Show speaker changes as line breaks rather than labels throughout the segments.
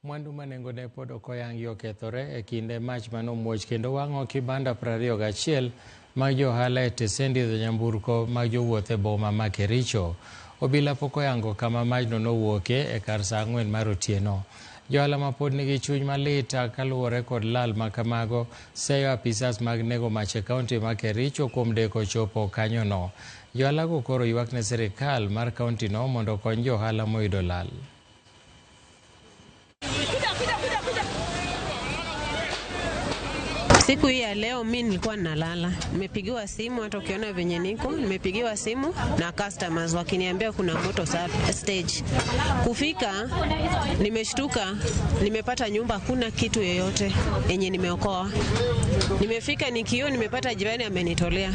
Mwandu ma nengone pod ok oyangi okethore e kinde mach manomuoch kendo wang'o kibanda 21 mag johala e tesendi dho nyamburko mag jowuoth e boma ma Kericho. Obila pok oyango kama majno nowuokie e kar saa 4 mar otieno. Johala ma pod nigi chuny malit kaluwore kod lal ma kamago seyo apisas mag nego mach e kaunti ma Kericho kuom deko chopo kanyono. Johalago koro ywak ne sirikal mar kauntino mondo okony johala moyudo lal.
Siku hii ya leo mi nilikuwa nalala, nimepigiwa simu, hata ukiona venye niko, nimepigiwa simu na customers wakiniambia kuna moto stage. Kufika nimeshtuka, nimepata nyumba hakuna kitu yoyote yenye nimeokoa. Nimefika nikio, nimepata jirani amenitolea.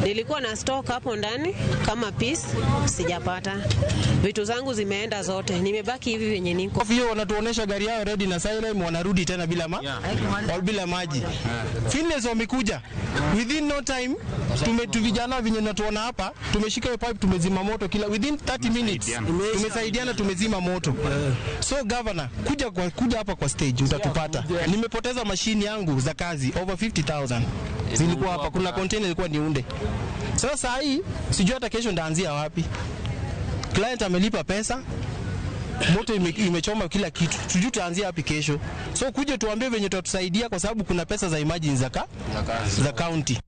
Nilikuwa na stock hapo ndani kama piece, sijapata. Vitu zangu zimeenda zote, nimebaki hivi venye niko.
Hiyo wanatuonesha gari yao ready na siren, wanarudi tena bila bila maji. Finless wamekuja within no time, vijana venye natuona hapa, tumeshika hiyo pipe, tumezima moto kila within 30 minutes, tumesaidiana, tumezima moto. So governor, kuja hapa kwa stage utatupata. Nimepoteza mashini yangu za kazi over 50,000 zilikuwa hapa, kuna container ilikuwa niunde. Sasa hii sijui hata kesho ndaanzia wapi. Client amelipa pesa, moto imechoma kila kitu, sijui tutaanzia wapi kesho. So kuja tuambie venye tutatusaidia, kwa sababu kuna pesa za emergency za county.